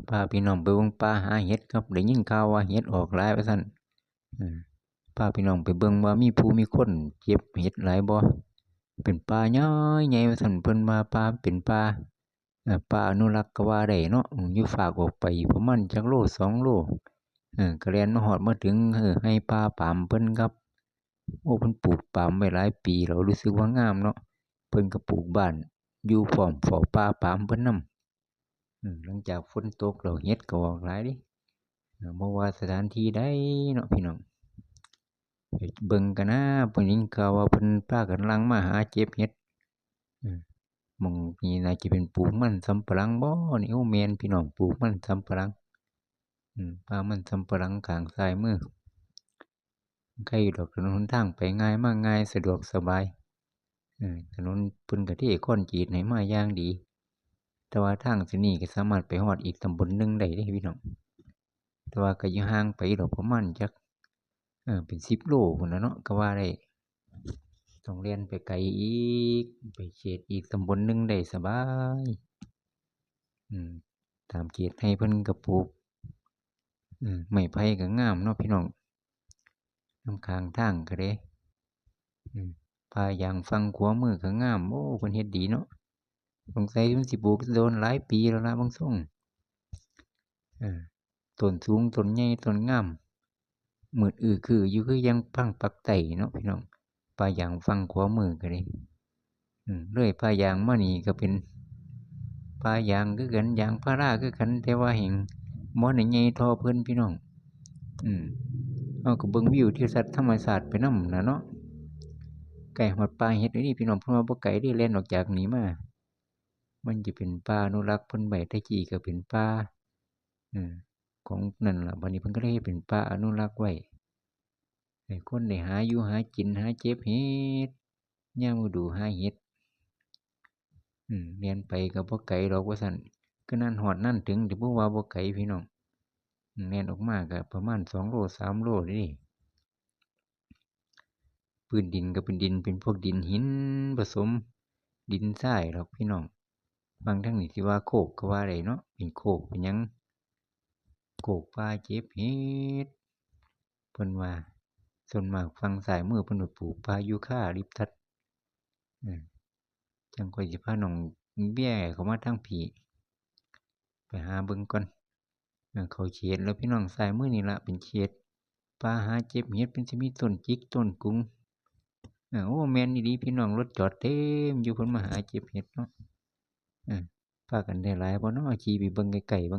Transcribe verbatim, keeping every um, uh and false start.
พาพี่น้องไปเบิ่งป่าหาเห็ดครับ ได้ยินข่าวว่าเห็ดออกหลายว่าซั่น เออ พาพี่น้องไปเบิ่งว่ามีผู้มีคนเก็บเห็ดหลายบ่ เป็นป่าใหญ่ใหญ่ว่าซั่น เพิ่นว่าป่าเป็นป่า เอ่อ ป่าอนุรักษ์ก็ว่าได้เนาะ อืม อยู่ฟากออกไปประมาณจักโลสองโล เออ ก็แล่นมาฮอดมาถึง เออ ไฮ่ป่าปาล์มเพิ่นครับ โอ้ เพิ่นปลูกปาล์มไว้หลายปีแล้ว รู้สึกว่างามเนาะ เพิ่นก็ปลูกบ้านอยู่พร้อม เฝ้าป่าปาล์มเพิ่นนำ อืม หลังจากฝนตกแล้วเห็ดก็ออกหลายเด้ เออ บ่ว่าสถานที่ใดเนาะพี่น้อง ไปเบิ่งกันนะ เพิ่นยินข่าวว่าเพิ่นพากันลังมาหาเก็บเห็ด อืม หม่องนี้น่าจะเป็นปลูกมันสำปะหลังบ่นี่ โอ้ แม่นพี่น้อง ปลูกมันสำปะหลัง อืม ป่ามันสำปะหลังข้างซ้ายมือ ใครอยู่ดอก ถนนหนทางไปง่ายมาง่าย สะดวกสบาย เออ ถนนเพิ่นก็เทคอนกรีตให้มาอย่างดี แต่ว่าทางเส้นนี้ก็สามารถไปฮอดอีกตำบลหนึ่งได้เด้พี่น้อง แต่ว่าก็อยู่ห่างไปดอก ประมาณจัก เออ เป็นสิบโลพุ้นล่ะเนาะ ก็ว่าได้ ต้องแล่นไปไกลอีก ไปเขตอีกตำบลหนึ่งได้สบาย อืม ตามเขตไฮ่เพิ่นก็ปลูก อืม ไม้ไผ่ก็งามเนาะพี่น้อง นำข้างทางก็เด้ อืม ป่ายางฝั่งขวามือก็งาม โอ้ เพิ่นเฮ็ดดีเนาะ สงสัยเพิ่นสิปลูกโดนหลายปีแล้วล่ะ เบิ่งทรง เออ ต้นสูง ต้นใหญ่ ต้นงาม มืดอื้อคืออยู่ คือยังพังปักไต้เนาะพี่น้อง ป่ายางฝั่งขวามือก็ได้ อืม เลยป่ายางมานี่ก็เป็นป่ายางคือกัน ยางพาราคือกัน แต่ว่าแฮ่งบ่ได้ใหญ่เท่าเพิ่นพี่น้อง อืม เฮาก็เบิ่งวิวทิวทัศน์ธรรมชาติไปนำน่ะเนาะ ใกล้ฮอดป่าเห็ดแล้วนี่พี่น้อง เพิ่นว่าบ่ไกลเด้ แล่นออกจากนี่มา มันจะเป็นป่าอนุรักษ์เพิ่นไว้ แต่กี้ก็เป็นป่า เออ ของนั่นล่ะ บัดนี้เพิ่นก็เลยเฮ็ดเป็นป่าอนุรักษ์ไว้ ให้คนได้หาอยู่หากิน หาเก็บเห็ด ยามฤดูหาเห็ด อืม แล่นไปก็บ่ไกลดอกว่าซั่น คือนั่นฮอดนั่นถึง แต่บ่ว่าบ่ไกลพี่น้อง อืม แล่นออกมาก็ประมาณสองโล สามโลนี่ พื้นดินก็เป็นดิน เป็นพวกดินหินผสมดินทรายดอกพี่น้อง บางทางนี่สิว่าโคกก็ว่าได้เนาะ เป็นโคกเป็นหยัง โคกป่าเก็บเห็ด เพิ่นว่า ส่วนมากฝั่งซ้ายมือเพิ่นว่าปลูกป่ายูคาลิปตัส อืม จั่งค่อยสิพาน้องเบียเข้ามาทางพี้ ไปหาเบิ่งก่อน เออ เข้าเขตแล้วพี่น้อง ซ้ายมือนี่ล่ะเป็นเขตป่าหาเก็บเห็ด มันสิมีต้นจิกต้นกุง เออ โอ้ แม่นอีหลีพี่น้อง รถจอดเต็มอยู่ เพิ่นมาหาเก็บเห็ดเนาะ เออ พากันได้หลายบ่เนาะ ขี่ไปเบิ่งใกล้ๆเบิ่ง